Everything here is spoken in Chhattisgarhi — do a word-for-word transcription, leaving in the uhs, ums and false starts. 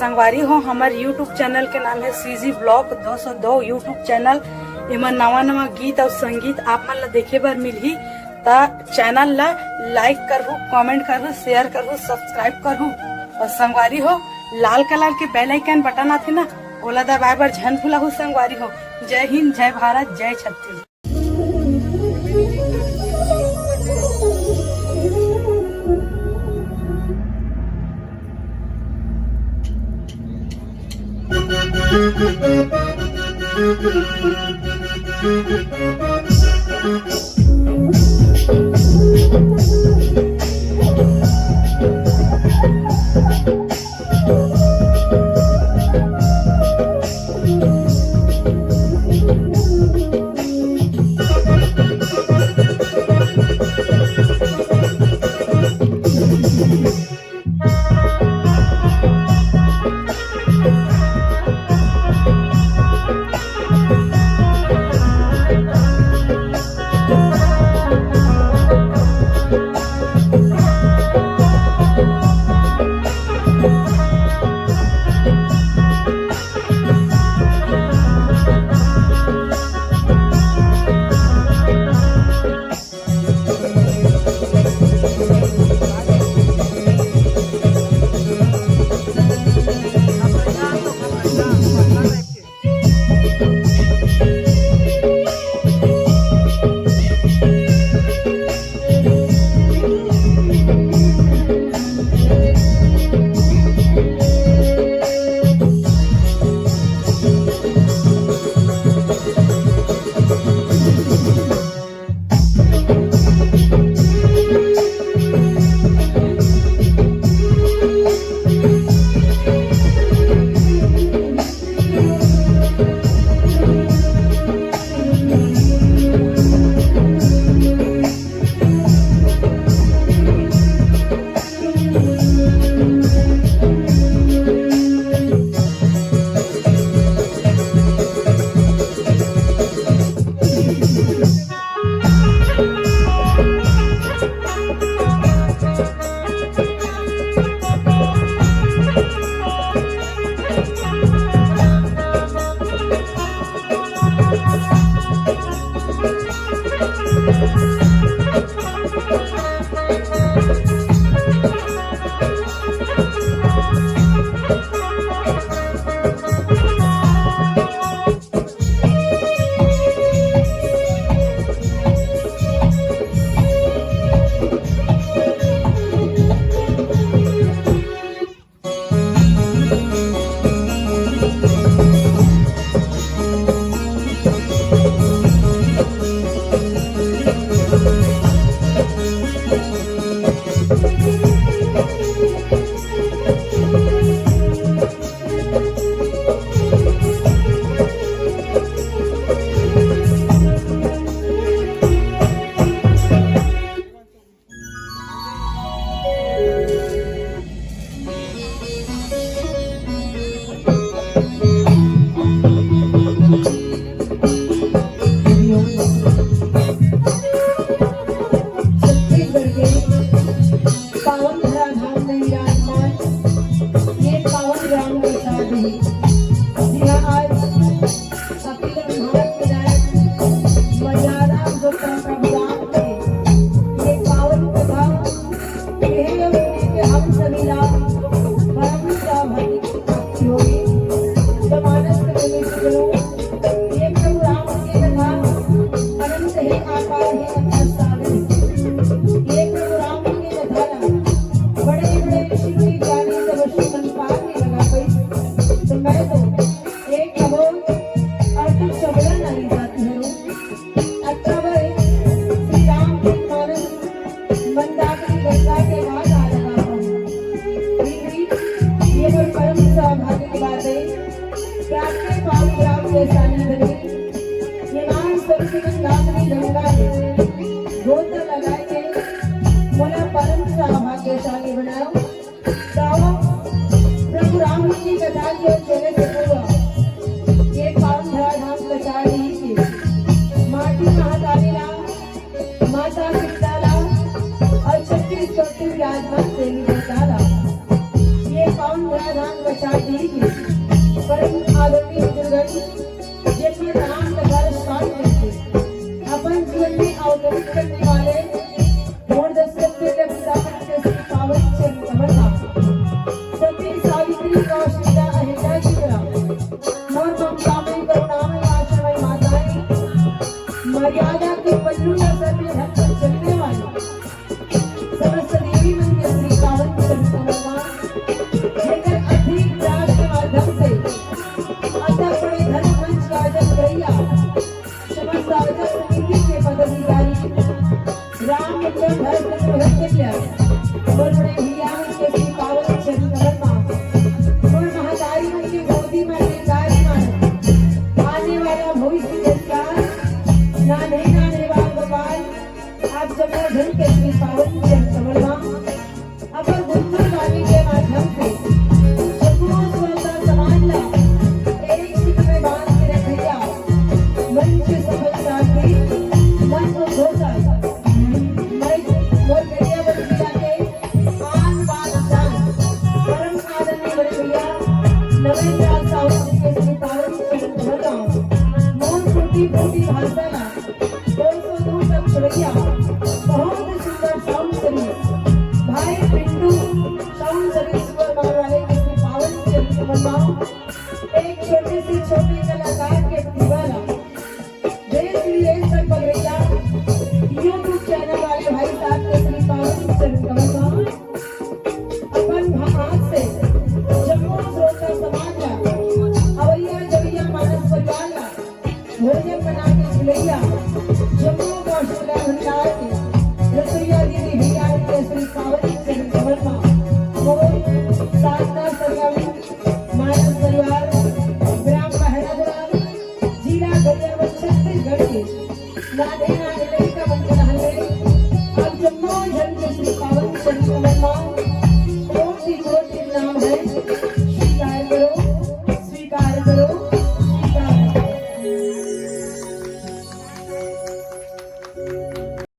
संगवारी हो, हमर YouTube चैनल के नाम है सीजी ब्लॉग दो सौ दो YouTube चैनल। एमा नवा नवा गीत और संगीत आप मन ला देखे बर मिलही। त चैनल ला लाइक करहू, कमेंट करहू, शेयर करहू, सब्सक्राइब करहू। और संगवारी हो, लाल कलर के बेल आइकन बटन आथे ना, ओला दबाए बर झन भुलाहू संगवारी हो। जय हिंद, जय भारत, जय छत्तीसगढ़। छत्तीसगढ़ के पावन धरा धाम में विराजमान ये पावन ग्राम के साथ ही यहाँ आज अखिल भारत विधायक मर्यादा पुरुषोत्तम प्रभु राम के ये पावन प्रभा यही लोग के हम सभी राम परम स्वाभाविक प्राप्ति होगी। तो मानस प्रेमी सज्जनों, ये प्रभु राम की कथा अनंत है, अपार है, अथाह सागर। ये प्रभु राम की कथा ना बड़े बड़े ऋषि मुनि ज्ञानी तपस्वी मन पार नहीं लगा पाई। तो मैं तो एक अबोध और कुछ सबला नारी जाति हूँ। अतः वह श्री राम के मानस मंदाकिनी गंगा के घाट आ लगा हूँ। फिर भी ये मोर परम सौभाग्य की बात है कि आपके पावन ग्राम के सानिध्य में ये महान स्वरूप मंदाकिनी गंगा में गोता लगा के मोला परम सौभाग्यशाली बनाओ। तो प्रभु राम की कथा के चले से पूर्व ये पावन धरा धाम प्रचार नहीं की माटी महाकाली राम माता सीता ला और छत्तीस कोटि विराजमान देवी देवता ला। ये पावन धरा धाम प्रचार परम आदरणीय बुजुर्गन, जेन मन राम कथा ल पाठ करके अपन जीवन में अवतरित करने वाले मोर दर्शक के पिता के श्री पावन चरण कमल धाम। सती सावित्री कौशल्या अहिल्या की तरह मोर ममतामय करुणामय आशामय माताएं, मर्यादा के पल्लू या सर में ढक कर चलने वाली समस्त देवी मन के श्री पावन चरण कमल मा, जेकर अद्भुत प्रयास के माध्यम से अतः बड़े धन मंच का आयोजन करैया समस्त आयोजक समिति के पदाधिकारी राम मित्र भरत मित्र भरत मित्र और बड़े भैया मन के श्री पावन चरण कमल मा, और महतारी मन के गोदी मा विराजमान आने वाला भविष्य के साथ नान्हे नान्हे बाल गोपाल आप जम्मो झन के श्री पावन चरण कमल मा अपन गुंतुर वाणी के माध्यम से जम्मो श्रोता समाज ला एक सूत्र में बांध के रखैया मंच सफलता की मंच घोषक मैं मोर बेटिया बन जिला के आन बान शान परम आदरणीय बड़े भैया नवीन लाल साहू जी के श्री पावन चरण कमल मा मोर फूटी फूटी भाषा ला कोसों दूर तक छुड़ैया बहुत ही सुंदर साउंड सर्विस भाई पिंटू साउंड सर्विस सुअरबार वाले के श्री पावन चरण कमल मा एक छोटे से छोटे कलाकार के प्रतिभा ला देश विदेश तक पगरैया YouTube चैनल वाले भाई साहब के श्री पावन चरण कमल मा अपन भा-, हाथ से जम्मो श्रोता समाज ला अवैया जवैया मानस परिवार ला भोजन बना के खिलैया जम्मो कौशल्या भंडार के रसोईया दीदी भैया के श्री पावन चरण कमल मा मोर साधना सरियावी मानस परिवार ग्राम बहराद्वार जिला गरियाबंद छत्तीसगढ़ के नान्हे नान्हे